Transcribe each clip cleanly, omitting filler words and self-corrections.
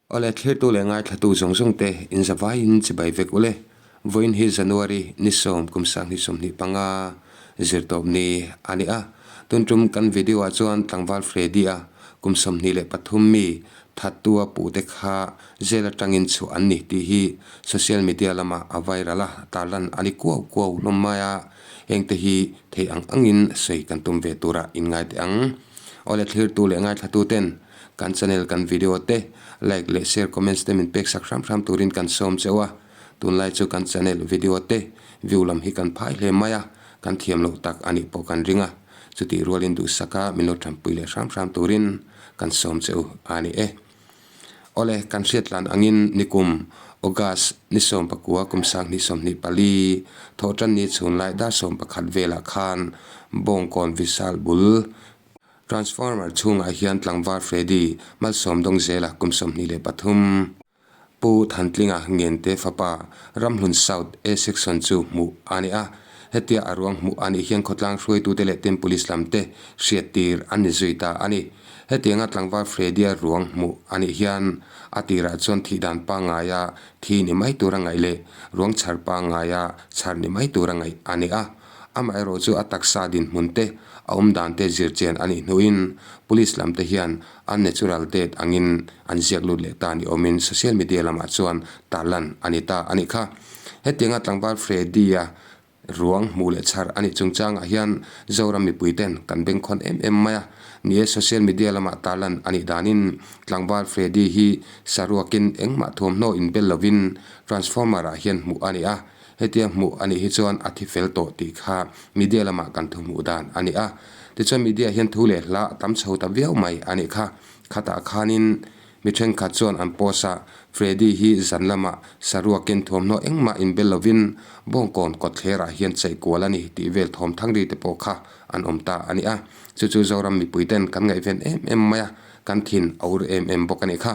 Awle thlirtu leh ngaithlatu zawng zawng te in zavaiin chibai vek ule. Vawiin hi January ni sawm kum sanghnih 25 zirtawp ni a ni a. Tun tum kan video ah chuan tlangval Freddy-a kum 23 mi thattu a puh te kha jail atangin chhuah an ni tih hi social media lamah a viral a, tarlan a ni kuau kuau hlawm mai a. Heng te hi thei ang angin sawi kan tum ve tura in ngai teh ang. Awle thlirtu leh ngaithlatu ten Kan channel kan video te like leh share comments te min pek sak hram hram turin kan sawm cheu a, tunlai chu kan channel video te view lam hi kan phai hle mai a, kan thiam loh tak a nih pawh kan ring a, chutih rualin duhsaka min lo tanpui leh hram hram turin kan sawm cheu a ni e. Awle, kan hriatlan angin nikum August ni 19 kum 2024 thawhtanni chhunlai dar 11 velah khan Bawngkawn Vishal bul Transformer chhungah hian tlangval Freddy Malsawm Dawngzela kum 23, Pu Thantlinga Ngente fapa Ramhlun South A Section chu hmuh a ni a. Hetia a ruang hmuh a nih hian khawtlang hruaitute leh tin Police lamte hriattir an ni zui ta a ni. Hetianga tlangval Freddy-a ruang hmuh a nih hian a tirah chuan thihdan pangngaia thi ni mai tura ngaih leh ruang chhar pangngaia chhar ni mai tura ngaih a ni a. Amaherawh chu a taksa dinhmun te, a awm dan te zir chian a nih hnuin Police lam te hian unnatural death angin an ziak lut leh ta ni awmin social media lamah chuan tarlan a ni ta a nih kha. Hetianga tlangval Freddy-a ruang hmuh leh chhar a nih chungchangah hian Zoram mipui ten kan bengkhawn em em mai a. Ni e, social media lamah tarlan a nih danin tlangval Freddy hi saruakin engmah thuamhnaw inbel lovin transformer-ah hian hmuh a ni a. Hetia hmuh a nih hi chuan a thi fel tawh tih kha media lamah kan thu hmuh dan a ni a. Tichuan media hian thu leh hla a tam chho ta viau mai a nih kha. Khatah khanin mi thenkhat chuan an post a, Freddy hi zan lamah saruakin thuamhnaw engmah inbel lovin Bawngkawn kawtthlerah hian chaih kual a ni tih vel thawm thang ri te pawh kha an awm ta a ni a. Chu chu Zoram mipui ten kan ngaihven em em mai a, kan thin a ur em em bawk a nih kha.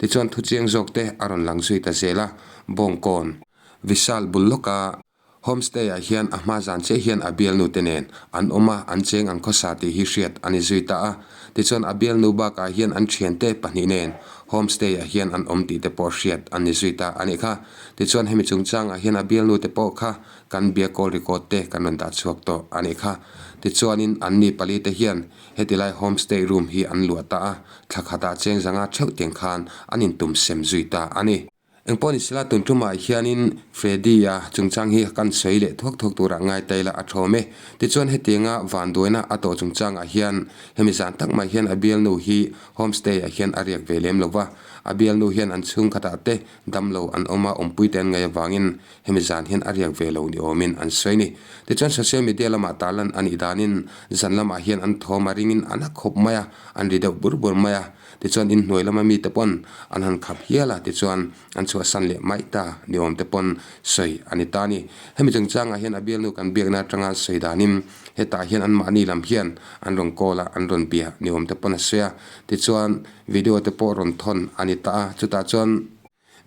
Tichuan thuchiang zawk te a rawn lang zui ta zel a, Bawngkawn. Vishal bul lawka homestay ah hian a hma zan chiah hian a bialnu te nen an awm a, an cheng ang khawsa tih hi hriat a ni zui ta a. Tichuan a bialnu bakah hian an thiante pahnih nen homestay ah hian an awm tih te pawh hriat a ni zui ta a nih kha. Tichuan hemi chungchangah hian a bialnu te pawh kha kan bia call record te kan rawn dah chhuak tawh a nih kha. Tichuanin an ni pali te hian heti lai homestay room hi an luah ta a, thla khatah cheng zanga theuh tiang khan an intum sem zui ta a ni. Engpawh ni sela tun tumah hianin Freddy-a chungchang hi kan sawi leh thuak thuak turah ngai ta ila a thawm e. Tichuan hetianga vanduaina a tawh chungchangah hian hemi zan tak mai hian a bialnu hi homestay ah hian a riak ve lem lo va. A bialnu hian an chhungkhatah te damlo an awm a, awmpui te an ngaih avangin hemi zan hian a riak ve lo ni awmin an sawi ni. Tichuan social media lamah tarlan a nih danin zan lamah hian an thawm a ringin an a khawp mai a, an ri deuh bur bur mai a. Tichuan inhnuai lama mite pawn an han khap hial a, tichuan an chhuahsan leh mai ta ni awm te pawn sawi a ni ta a ni. Hemi chungchangah hian a bialnu kan biakna atanga sawi danin hetah hian anmahni lam hian an rawn call a, an rawn bia ni awm te pawn a sawi a. Tichuan video te pawh rawn thawn a ni ta a, chutah chuan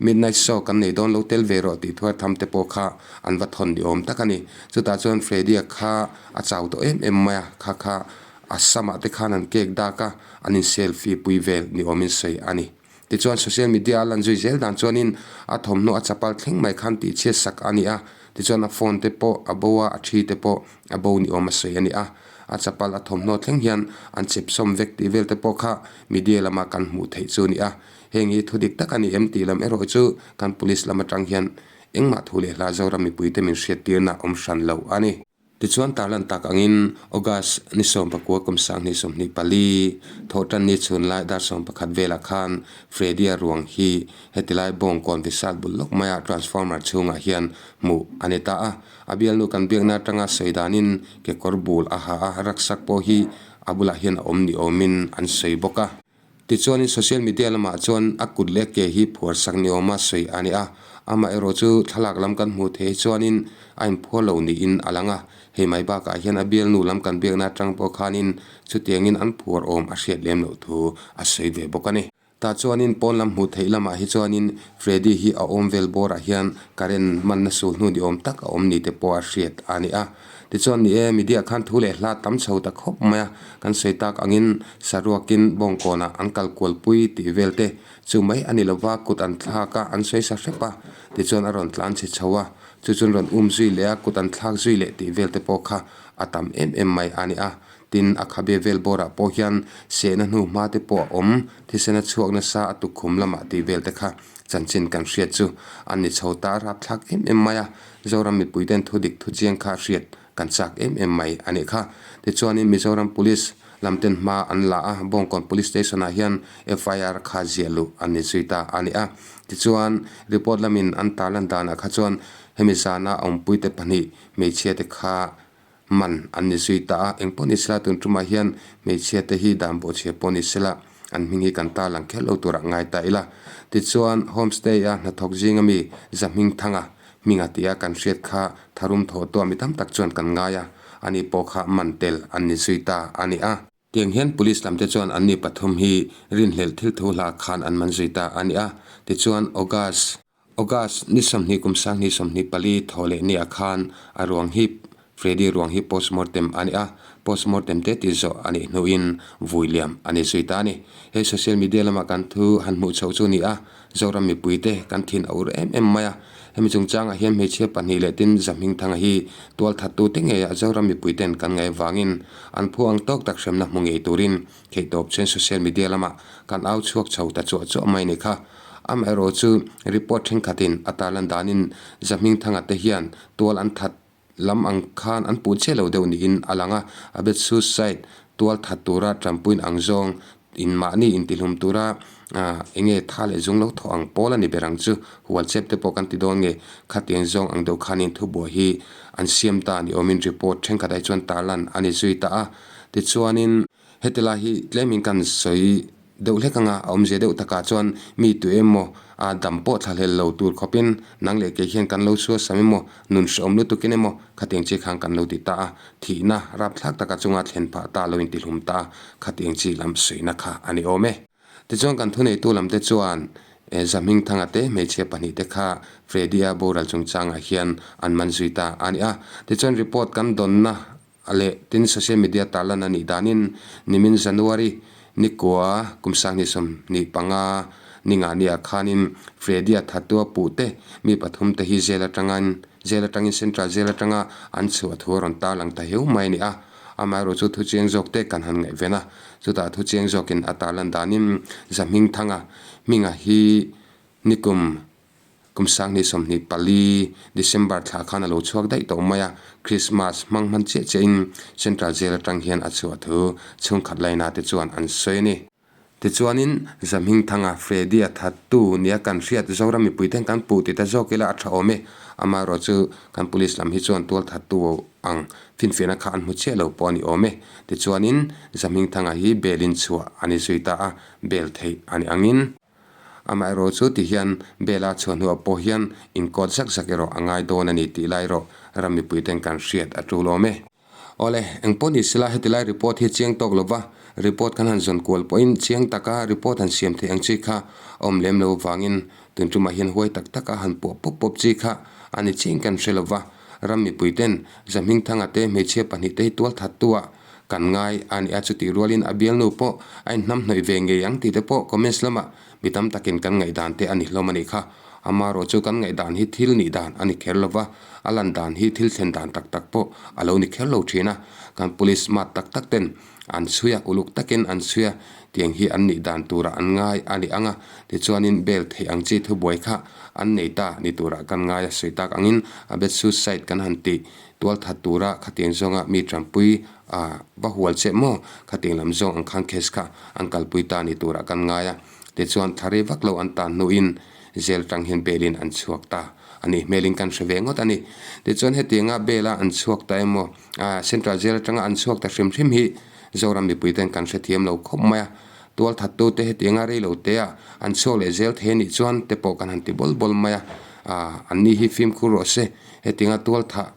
midnight show kan nei dawn lo tel ve rawh tih thuar tham te pawh kha an va thawn ni awm tak a ni. Chutah chuan Freddy-a kha a chau tawh em em mai a, kha kha a samah te khan an cake dak a, an in selfie pui vel ni awmin sawi a ni. Tichuan social media a lan zui zel dan chuanin a thawmhnaw a chapal thleng mai khan tihchhiat sak a ni a, tichuan a phone te pawh a bo a, a thi te pawh a bo ni awm a sawi a ni a. A chapal a thawmhnaw thleng hian an chepsawm vek tih vel te pawh kha media lama kan hmuh theih chu a ni a. Heng hi thu dik tak a ni em tih lam erawh chu kan police lam atang hian engmah thu leh hla Zoram mipuite min hriattirna awm hran lo a ni. Tichuan tarlan tak angin August ni 19 kum 2024 thawhtanni chhun lai dar 11 velah khan Freddy-a ruang hi heti lai Bawngkawn Vishal bul lawk maia transformer chhungah hian hmuh a ni ta a. A bialnu kan biakna atanga sawi danin kekawr bul a ha a, rucksack pawh hi a bulah hian a awm ni awmin an sawi bawk a. Tichuanin social media lamah chuan a kut leh ke hi phuar sak ni awma sawi a ni a, amaherawh chu thlalak lam kan hmuh theih chuanin a inphuar lo niin a lang a, hei mai bakah hian a bialnu lam kan biakna atang pawh khanin chutiangin an phuar awm a hriat lem loh thu a sawi ve bawk a ni. Tah chuanin pawn lam hmuh theih lamah hi chuanin Freddy hi a awm vel bawrah hian current hmanna sul hnu ni awm tak a awm ni te pawh a hriat a ni a. Tichuan ni e, media khan thu leh hla tam chho ta khawp mai a, kan sawi tak angin saruakin bawngkawnah an kal kualpui tih vel te chu mai a ni lova kut an thlak a, an sawi sa hrep a, tichuan a rawn tlan chhe chho a, chu chuan rawn um zui leh a, kut an thlak zui leh tih vel te pawh kha a tam em em mai a ni a. Tin, a khabe vel bawrah pawh hian sehna hnu hma te pawh a awm, thisen a chhuak nasa a tukkhum lamah tih vel te kha chanchin kan hriat chu an ni chho ta rapthlak em em mai a, Zoram mipui ten thu dik thu chiang kha hriat kan chak em em mai a nih kha. Tichuanin Mizoram Police lam ten hma an la a, Bawngkawn Police Station ah hian FIR kha ziah luh an ni zui ta a ni a. Tichuan, report lamin an tarlan danah kha chuan hemi zana awmpuite pahnih hmeichhia te kha Man an ni zui ta a, eng pawh ni sela tun tumah hian hmeichhia te hi dan bawhchhia pawh ni sela an hming hi kan ta lang kher lo turah ngai ta ila. Tichuan homestay a hnathawk zing ami Zahmingthanga hminga tia kan hriat kha tharum thawh tuah mi tam tak chuan kan ngai a, ani pawh kha man tel an ni zui ta a ni a. Tiang hian police lam te chuan anni pathum hi rinhlelh thil thu hla khan an man zui ta a ni a, tichuan August. August ni 20 kum 2024 thaw leh nia khan a ruang hi Freddy ruang hi postmortem a ni a, postmortem te tih zawh a nih hnuin vui liam a ni zui ta a ni. He social media lama kan thu han hmuh chhoh chu ni a, Zoram mipuite kan thin a ur em em mai a. Hemi chungchangah hian hmeichhia pahnih leh tin Zahmingthanga hi tualthattute ngeiah Zoram mipuiten kan ngaih avangin an phu ang tawk tak hremna hmu ngei turin Theihtawp chuan social media lamah kan au chhuak chho ta chuah chuah mai ni kha. Amaherawh chu report thenkhatin a tarlan danin Zahmingthanga te hian tual an that lam ang khan an puh chiah lo deuh niin a lang a, a bet suicide tual that tura tanpuiin ang zawng in mahni intihlum tura enge tha leh zung lo thawh ang pawl a ni ber ang chu hual chep te pawh kan ti dawn nge khatiang zawng ang deuh khanin thubuai hi an siam ta ni awmin report thenkhat ah hi chuan tarlan a ni zui ta a. Tichuanin heti lai hi tlemin kan sawi deuh hlek anga a awmzia deuh takah chuan mi tu emaw a dam pawh thla hlel lo tur khawpin nang leh kei hian kan lo suasam emaw nun hrehawm lutukin emaw khatiang chi khan kan lo ti ta a, thihna rapthlak taka chunga thlen phah ta lo intihlum ta a, khatiang chi lam sawina kha a ni awm e. Tichuan kan thuneitu lamte chuan Zahmingthanga te hmeichhia pahnihte kha Freddy-a boral chungchangah hian an man zui ta a ni a. Tichuan report kan dawnna A leh tin social media tarlan a nih danin nimin January nikua kum 2025 ninga nia khanin Freddy-a thattua puh te mi pathum te hi jail atangin jail atangin Central Jail atanga an chhuah thu a rawn tarlang ta heu mai a ni a. Amaherawh chu thu chiang zawk te kan han ngaihven a, chutah thu chiang zawkin a tarlan danin Zahmingthanga hminga hi nikum Kum 2024 December thla khan a lo chhuak daih tawh mai a, Christmas hmang hman chiah chiahin Central Jail atang hian a chhuah thu chhungkhat laina te chuan an sawi a ni. Tichuanin Zahmingthanga Freddy-a thattu nia kan hriat Zoram mipuiten kan puh ti ta zawk ila a tha awm e, amaherawh chu kan Police lam hi chuan tual thattu ang finfiahna kha an hmu chiah lo pawh a ni awm e. Tichuanin Zahmingthanga hi bail in chhuah a ni zui ta a, bail theih a ni angin. Amaherawh chu ti hian Bela chhuah hnuah pawh hian inkawt zak zak erawh a ngai dawn a ni tih lai erawh ram mipuiten kan hriat a tul awm e. Awle, eng pawh ni sela heti lai report hi chiang tawk lova report kan han zawn kual pawhin chiang taka report han siam theih ang chi kha a awm lem lo avangin tun tumah hian huai tak taka han puah pawp pawp chi kha a ni chiang kan hre lova ram mipuiten Zahmingthanga te hmeichhia pahnihte hi tual thattu-ah Kan ngai a ni a, chutih rualin a bialnu pawh a inhnamhnawih ve ngei ang tih te pawh comments lamah mi tam takin kan ngaihdan te a ni hlawm a nih kha. Amaherawh chu kan ngaihdan hi thil nih dan a ni kher lo va, a lan dan hi thil thlen dan tak tak pawh a lo ni kher lo thin a. Kan police smart tak tak ten an chhui a, uluk takin an chhui a, tiang hi an nih dan turah an ngai a ni ang a, tichuanin bail theih ang chi thubuai kha an nei ta ni turah kan ngai a sawi tak angin a bet suicide kan han tih Tual that tura khatiang zawnga mi tanpui a va hual che maw? Khatiang lam zawng ang khan case kha an kalpui ta ni turah kan ngai a. Tichuan thla rei vak lo an tan hnuin jail tang hian bail in an chhuak ta a nih hmelin kan hre ve ngawt a ni. Tichuan hetianga bail a an chhuak ta emaw Central Jail atanga an chhuak ta hrim hrim hi Zoram mipui ten kan hrethiam lo khawp mai a. Tual thattute hetianga rei lo te a an chhuak leh zel thei a nih chuan te pawh kan han ti bawl bawl mai a. An ni hi fimkhur rawh se. Hetianga tual thah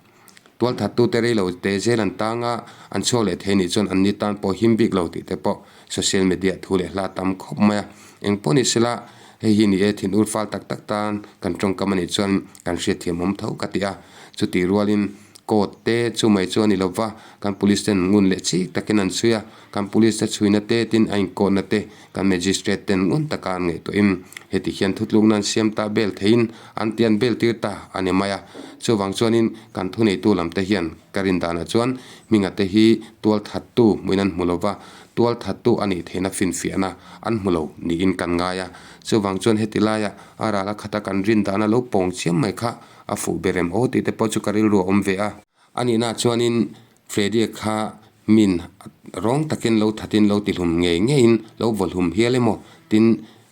Tualthattute rei lo te zel an tang a, an chhuak leh thei nih chuan an ni tan pawh him bik lo tih te pawh social media thu leh hla tam khawp mai a. Eng pawh ni sela, hei hi ni e thinur fal tak tak tan kan tawngkam a nih chuan kan hriatthiam awm tho ka ti a. Chutih rualin court te chu mai chu a ni lova, kan police ten ngun leh chik takin an chhui a, kan police te chhuina te tin a inkawhna te kan magistrate ten ngun taka an ngaihtuahin heti hian thutlukna an siam ta bel theiin an ti an bel tir ta a ni mai a. Chuvang chuanin kan thuneitu lam te hian ka rin danah chuan hminga te hi tual thattu hmuin an hmu lova, tual thattu a nih theihna finfiahna an hmu lo niin kan ngai a. Chuvang chuan heti laia a ral a khata kan rin dana lo pawng chiam mai kha a fuh ber em aw tih te pawh chu ka rilru a awm ve a. A nihna chuanin Freddy-a kha min rawng takin lo thatin lo tihlum ngei ngeiin lo vawlhum hial emaw tin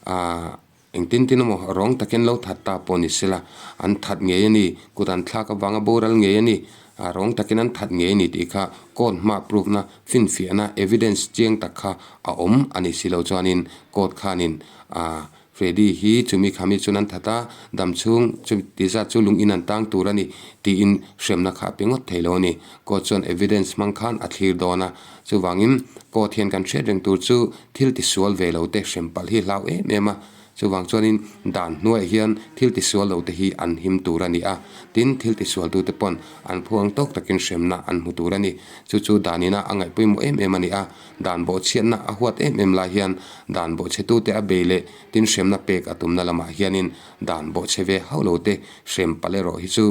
aah engtin tin emaw rawng takin lo that ta pawh ni sela an that ngei a ni, kut an thlak avanga boral ngei a ni, aah rawng takin an that ngei a ni tih kha court hma proof na finfiahna evidence chiang tak kha a awm a ni si lo chuanin court khanin aah Freddy hi chumi khami chuan an that a, dam chhung chu ti zat chu lung in an tang tur a ni tiin hremna kha a pe ngawt thei lo a ni. Court chuan evidence hmang khan a thlir dawn a, chuvangin court hian kan hriat reng tur chu thil tisual ve lo te hrem palh hi hlau em em a, chuvang chuanin dan hnuaiah hian thil tisual lo te hi an him tur a ni a, tin thil tisual tute pawn an phu ang tawk takin hremna an hmu tur a ni. Chu chu danina a ngaih pawimawh em em a ni a. Dan bawhchhiatna a huat em em lai hian dan bawhchhetute a bei leh tin hremna pek a tumna lamah hianin dan bawhchhe ve hauh lo te hrem palh erawh hi chu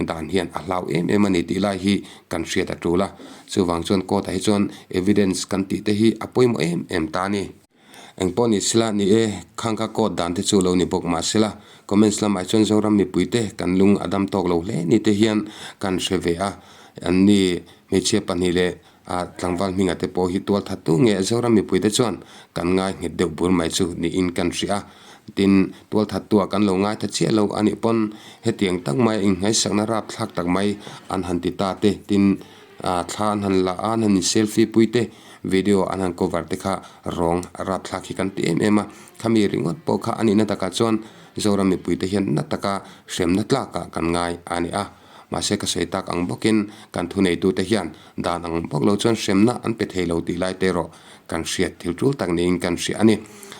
dan hian a hlau em em a ni tih lai hi kan hriat a tul a. Chuvang chuan court ah hi chuan evidence kan tih te hi a pawimawh em em ta a ni. Engpawh ni sela ni e, khang kha court dan te chu lo ni bawk mah sela comments lamah chuan Zoram mipuite kan lung a dam tawk lo hle ni te hian kan hre ve a, anni hmeichhia pahnih leh A tlangval hminga te pawh hi tual that tu nge Zoram mipuite chuan kan ngai nghet deuh bur mai chu niin kan hria a. Tin, tual that tua kan lo ngai ta chiah lo a nih pawn hetiang tak mai innghaisakna rapthlak tak mai an han ti ta te, tin thla an han la a, an han in selfie pui te, video an han cover te kha rawng rapthlak hi kan ti em em a. Khami ringawt pawh kha a nihna takah chuan Zoram mipuite hian na taka hremna tlakah kan ngai a ni a. Mahse ka sawi tak ang bawkin kan thuneitute hian dan ang bawk lo chuan hremna an pe thei lo tih lai te erawh kan hriat thil tul tak niin kan hria a ni.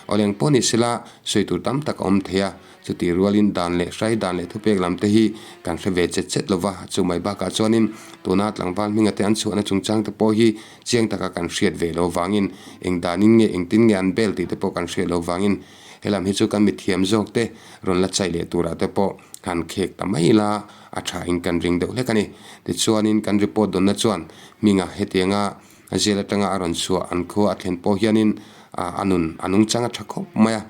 Awleng pawh ni sela sawi tur tam tak a awm thei a, chutih rualin dan leh hrai dan leh thupek lam te hi kan hre ve chet chet lova, chu mai bakah chuanin tuna tlangval hminga te an chhuahna chungchang te pawh hi chiang taka kan hriat ve lo vangin eng danin nge engtin nge an bel tih te pawh kan hriat lo vangin helam hi chu kan mithiam zawk te rawn la chai leh turah te pawh Han khek ta mai ila a tha in kan ring deuh hlek a ni. Tichuanin kan report dawnna chuan hminga hetianga jail atanga a rawn chhuah an khua a thlen pawh hianin a nun a nungchang a tha khawp mai a,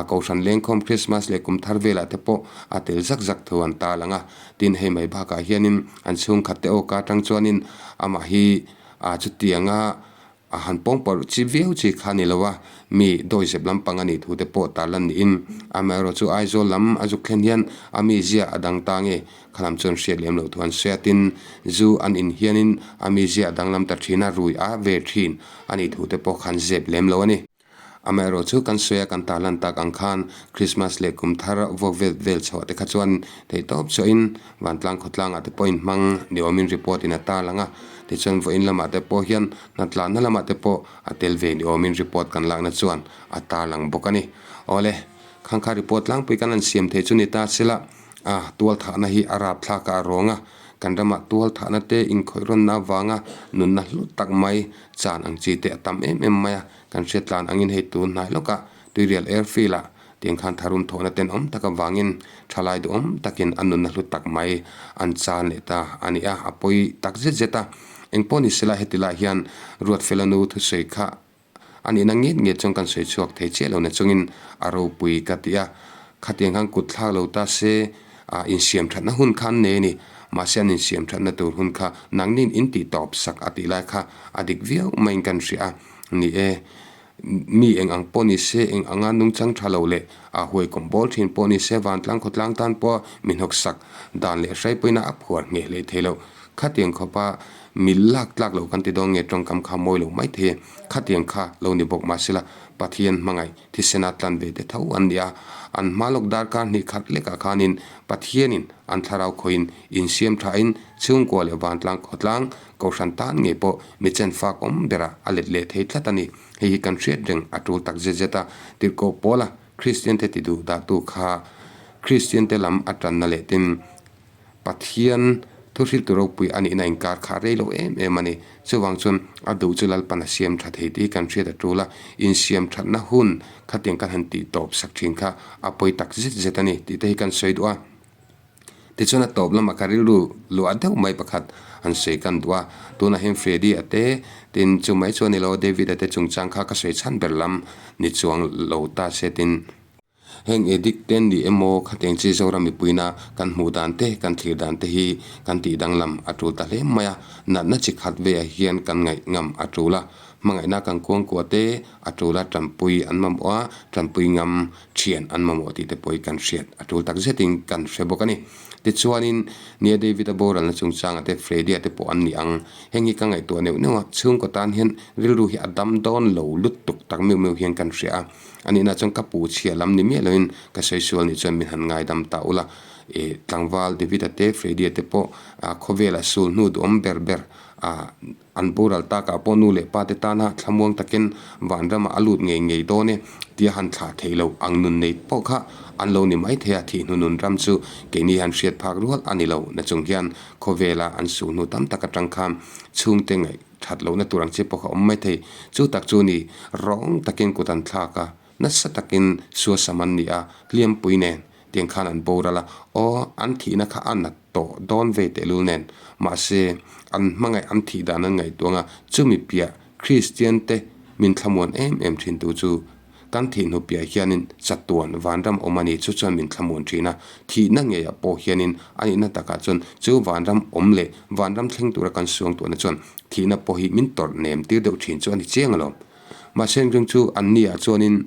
Kohhran lengkhawm Christmas leh kum thar velah te pawh a tel zak zak tho an tal ang a. Tin hei mai bakah hianin an chhungkhat te awka atang chuanin amah hi chutianga A han pawng pawrh chi viau chi kha ni lo a, mi dawizep lampang a nih thu te pawh tar lan niin amaherawh chu Aizawl lam a zuk thlen hian a mizia a dang ta nge khalam chuan hriat lem loh thu an sawi a, tin zu an in hianin a mizia a danglam ta thin a, rui a ve thin a nih thu te pawh khan zep lem lo a ni. Amaherawh chu kan sawi a kan tar lan tak ang khan Christmas leh kum thar vuak vel vel chhuah te kha chuan theihtawp chhuahin Vantlang khawtlangah te pawh inhmang ni awmin report in a tar lang a, tichuan vawiin lamah te pawh hian hnatlanna lamah te pawh a tel ve ni awmin report kan lakna chuan a tar lang bawk a ni. Awle, khangkha report tlangpui kan han siam thei chu ni ta sela, a tual thahna hi a rap thlak a a rawng a, kan ramah tual thahna te inkhawih rawnna avanga nunna hlu tak mai chan ang chi te a tam em em mai a, kan hriat tlan angin hei tun hnai lawkah Tuirial Airfield ah Tiang khan tharum thawhna tenawm tak avangin thalai duhawm takin a nunna hlu tak mai an chan leh ta a ni a, a pawi tak zet zet a. Engpawh ni sela heti lai hian Ruatfela nu thusawi kha a nihna nget nget chuan kan sawi chhuak thei chiah lo na chungin a ropui ka ti a. Khatiang khan kut thlak lo ta se a insiam thatna hun kha an nei a ni. Mahse an insiam thatna tur hun kha nangnin in tih tawp sak a tih lai kha a dik viau maiin kan hria a ni e. Mi eng ang pawh ni se, eng anga nungchang tha lo leh a huai kawm bawl thin pawh ni se, vantlang khawtlang tan pawh mi hnawksak dan leh hraipawina a phuar ngheh hlei thei lo. Khatiang khawpa mi lak tlak loh kan ti dawn nge tawngkam kha mawi lo mai thei e. Khatiang kha lo ni bawk mahsela Pathian hmangaih thisena tlan ve te tho an ni a. An hma lawk darkar hnih khat lekah khanin Pathianin an thlarau khawiin insiam thain chhungkua leh vantlang khawtlang kohhran tan ngei pawh mi chenfak awm berah a let leh thei tlat a ni. Hei hi kan hriat reng a tul tak zet zet a, tirhkoh Paula Kristiante ti duh dahtu kha Kristiante lam a tanna leh tin Pathian thuhriltu ropui a nihna inkar kha a rei lo em em a ni. Chuvang chuan a duh chu Lalpan a siam tha thei tih hi kan hriat a tul a, insiam thatna hun khatiang kan han tih tawp sak thin kha a pawi tak zet zet a ni tih te hi kan sawi duh a. Tichuan a tawp lamah ka rilru luah deuh mai pakhat an sawi kan duh a, tunah hian Freddy a te, tin chu mai chu a ni lo, David a te chungchang kha ka sawi chhan ber lam ni chuang lo ta se tin, heng addict te ni emaw khatiang chi Zoram mipuina kan hmuh dan te, kan thlir dan te hi kan tih danglam a tul ta hle mai a, natna chi khat veah hian kan ngaih ngam a tul a, hmangaihna kan kuangkuah te a tul a, tanpui an mamawh a, tanpui ngam thian an mamawh tih te pawh hi kan hriat a tul tak zetin kan hre bawk a ni. Tichuanin, nia David-a boralna chungchangah te Freddy-a te pawh an ni ang. Heng hi ka ngaihtuah neuh neuh a, chhungkaw tan hian rilru hi a dam dawn lo lutuk tak meuh meuh hian kan hria a. A nihna chuan ka pu chhia lam ni miah loin ka sawi sual nih chuan min han ngaidam ta ula. Ih, tlangval David-a te Freddy-a te pawh khawvela sul hnu duhawm ber ber ah An boral takah pawh nu leh pa te tana thlamuang takin vanramah a lut ngei ngei dawn e tia han thlah theih loh ang nun nei pawh kha an lo ni mai thei a, thih hnu nun ram chu keini han hriat phak rual a ni lo. Na chung hian khawvela an suh hnu tam tak atang khan chhungte ngaih that lohna tur ang chi pawh kha awm mai thei. Chu tak chu ni rawng takin kut an thlak a, nasa takin suasam an ni a, hliampui nen Tiang khan an boral a, aw, an thihna kha a nat tawh dawn ve tehlul nen. Mahse, an hmangaih an thih dan an ngaihtuang a, chumi piah Kristian te min thlamuan em em thin tu chu kan thih hnu piah hianin chatuan vanram awm a ni chu chuan min thlamuan thin a, thihna ngeiah pawh hianin a nihna takah chuan chu vanram awm leh vanram thleng tura kan suangtuahna chuan thihna pawh hi min tawrh nem tir deuh thin chu a ni chiang alawm. Mahse, engring chu anni ah chuanin.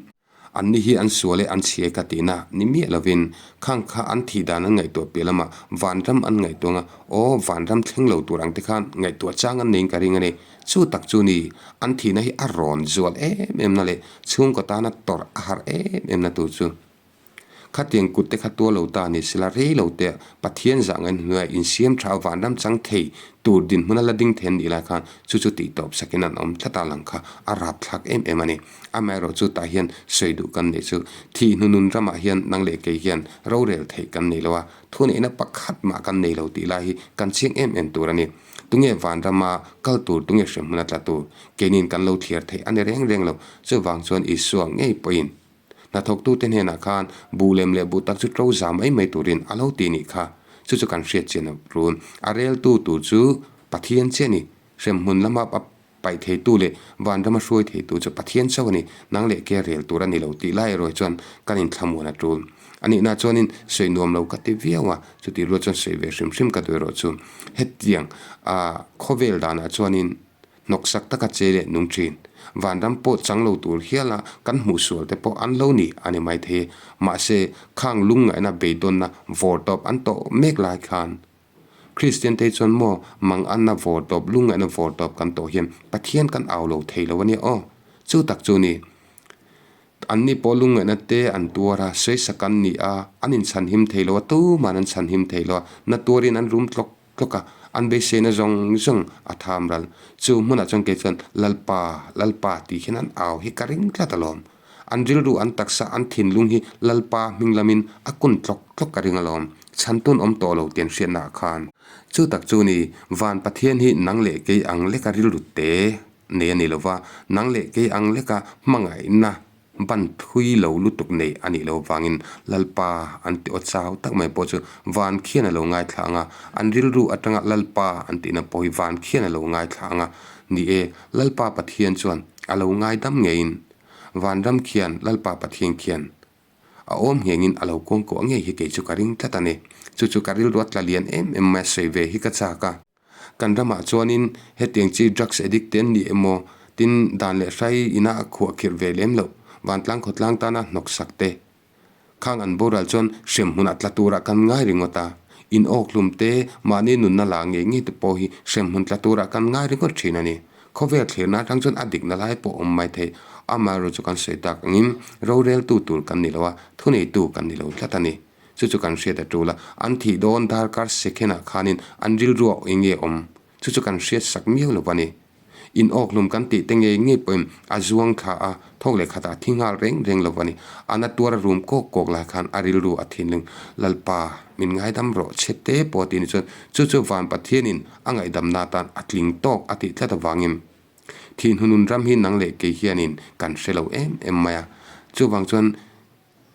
Anni hi an sual e an chhia ka tihna ni miah lovin khang kha an thih dan an ngaihtuah piah lamah vanram an ngaihtuah ang a, aw vanram thleng lo tur ang te khan ngaihtuah chang an neiin ka ring a ni. Chu tak chu ni, an thihna hi a rawn zual em em na leh chhungkaw tana tawrh a harh em em na tur chu. Khatiang kut te kha tuar lo ta ni sela rei lo te Pathian zah ngaih hnuaiah insiam tha a vanram chang thei tur dinhmun a la ding thei an nih lai khan chu chu tih tawp sakin an awm tlat a lang kha a rapthlak em em a ni. Amaherawh chu tah hian sawi duh kan neih chu thih hnunun ramah hian nang leh kei hian rorel theih kan nei lo a, thuneihna pakhat mah kan nei lo tih lai hi kan chiang em em tur a ni. Tunge vanrama kal tur tunge hremhmun a tla tur keinin kan lo thliar theih a ni reng reng lo. Chuvang chuan Isua ngei pawhin Hnathawktute hnenah khan buh lem leh buh tak chu to za mai mai turin a lo ti nih kha. Chu chu kan hriat chian a run. A reltu tur chu Pathian chiah a ni. Hremhmun lama a paih theitu leh vanrama hruai theitu chu Pathian chauh a ni. Nang leh ke rel tur a ni lo tih lai erawh hi chuan kan inthlamuan a tul. A nihna chuanin sawi nuam lo ka ti viau a, chutih rual chuan sawi ve hrim hrim ka duh erawh chu hetiang a khawvel danah chuanin Hnawksak taka che leh nung thin. Vanram pawh chang lo tur hiala kan hmuh sual te pawh an lo ni a ni maithei. Mahse, khang lungngaihna beidawnna vawr tawp an tawh mek lai khan Kristian te chuan maw manganna vawr tawp, lungngaihna vawr tawp kan tawh hian Pathian kan au lo thei lo a nia aw. Chu tak chu ni. Anni pawh lungngaihna te an tuar a, sawisak an ni a, an inchhanhim thei lo a, tuman an chhanhim thei lo a, na tuarin an rum tlawk tlawk a, an beiseina zawng zawng a tham ral. Chu hmunah chuan kei chuan, Lalpa, Lalpa tih hian an au hi ka ring tlat alawm. An rilru, an taksa, an thinlung hi Lalpa hming lamin a kun tlawk tlawk ka ring alawm. Chhantun awm tawh lo tih an hriatna ah khan. Chu tak chu ni, Van Pathian hi nang leh kei ang leka rilru te nei a ni lo va, nang leh kei ang leka hmangaihna ban thui lo lutuk nei a nih loh vangin Lalpa an ti aw chau tak mai pawh chu van khian a lo ngaithla ang a, an rilru atanga Lalpa an tihna pawh hi van khian a lo ngaithla ang a, ni e, Lalpa Pathian chuan a lo ngaidam ngeiin vanram khian Lalpa Pathian khian a awm nghengin a lo kuangkuah ngei hi kei chu ka ring tlat a ni. Chu chu ka rilru a tla lian em em mai a sawi ve hi ka chak a. Kan ramah chuanin hetiang chi drugs addict te an ni emaw tin dan leh hrai ina a khuah khirh ve lem loh vantlang khawtlang tana hnawksak te khang an boral chuan hrem hmunah tla turah kan ngai ringawt a. In awkhlum te, mahni nunna la ngei ngei te pawh hi hremhmun tla turah kan ngai ringawt thin a ni. Khawvel thlirna atang chuan a dikna lai pawh awm mai thei. Amaherawhchu chu kan sawi tak angin roreltu tur kan ni lo a, thuneitu kan ni lo tlat a ni. Chu chu kan hriat a tul a, an thih dawn darkar sekhenah khanin an rilruah eng nge awm? Chu chu kan hriat sak miau lo a ni. In awkhlum kan tih te ngei ngei pawhin a zuang thla a, thawk leh khatah a thi nghal reng reng lo a ni. A na tuar a rum kawk kawk lai khan a rilru a thinlung, Lalpa, min ngaidam rawh che te pawh a ti ni chuan chu chu van Pathianin a ngaihdamna atan a tling tawk a tih tlat avangin thihhnunun ram hi nang leh kei hianin kan hre lo em em mai a. Chuvang chuan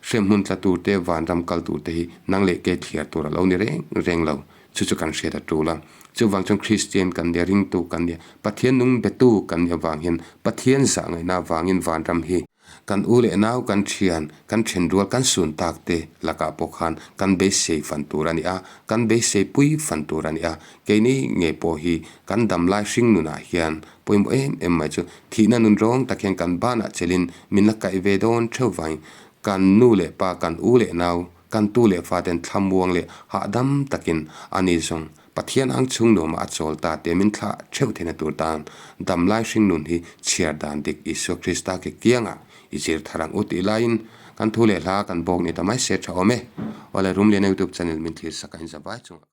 Hremhmun tla tur te, vanram kal tur te hi nang leh ke thliar tur a lo ni reng reng lo. Chu chu kan hriat a tul a. Chuvang chuan Kristian kan nia, ringtu kan nia, Pathian nung betu kan nih avang hian Pathian zah ngaihna avangin vanram hi kan u leh nau, kan thian, kan thenrual, kan sun tak te lakah pawh khan kan beisei fan tur a ni a, kan beisei pui fan tur a ni a. Keini nge pawh hi kan damlai hring nunah hian pawimawh em em mai chu thihna nun rawng tak hian kan banah chelin min la kaih ve dawn theuh vangin kan nu leh pa, kan u leh nau, kan tu leh fa ten thlamuang leh hahdam takin a ni zawng Pathian ang chhung nuamah a chawl ta tih min thlah theuh theihna tur tan damlai hring nun hi chhiar dan dik Isua Krista ke kiangah i zir thar ang u tih laiin kan thu leh hla kan bawk ni ta mai se tha awm e. Awle Rumliana YouTube channel min thlir sak a inzavai chungah.